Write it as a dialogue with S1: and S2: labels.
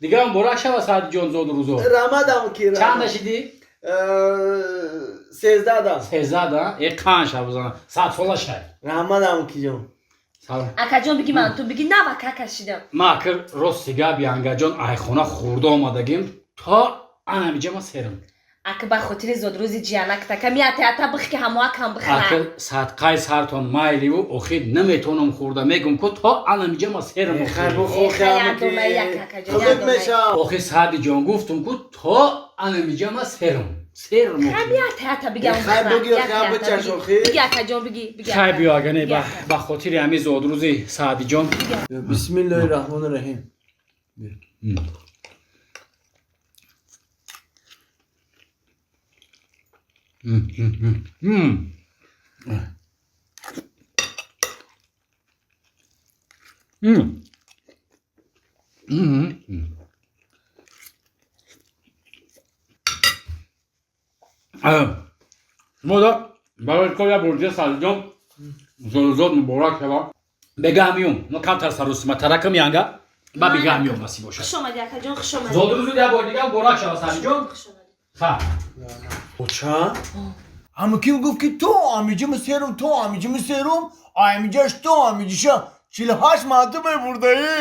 S1: Дига муборак шава, Саъдиҷон, зодрӯзо.
S2: Раҳмат, амуки.
S1: Чанда шидӣ?
S2: 13 да.
S1: 13 да. Э, қанд шава, бизана, 100 сола шай.
S2: Раҳмат, амукиҷон.
S3: Акаҷон, биги, ман ту биги, нава кака шидам.
S1: Ма акр рости гап, янгаҷон, айхона хурда омадагим, то анамиҷа ма серам.
S3: Ака, ба хотири зодрӯзи ҷиянак така миятеата бих, ки ҳамоакам бихӯра.
S1: Акр садқаи сартон майливу охир наметонам хӯрда, мегум ку, то анамиҷа ма серам. Охир, Саъдиҷон, гуфтум ку, то анамиҷа ма серам, серам. Хай, биё, агане ба хотири ҳамин зодрӯзи Саъдиҷон.
S2: Бисмиллоҳи раҳмони раҳим.
S1: Шумо барои кор як бор дига, Саъдиҷон, зодрӯзот муборак шава. Бегаҳ миём, мо камтар саросима таракам, янга, ба бегаҳ миём, насиб бошад.
S3: Хуш омадӣ, акаҷон, хуш омадӣ.
S1: Зодрӯзот як бор дига муборак шава, Саъдиҷон. Ха.
S2: Оча, ҳамуким гуфт, ки то амиҷими серум, то амиҷими серум, амиҷаш то амиҷиша 48 манту мебурдаӣ.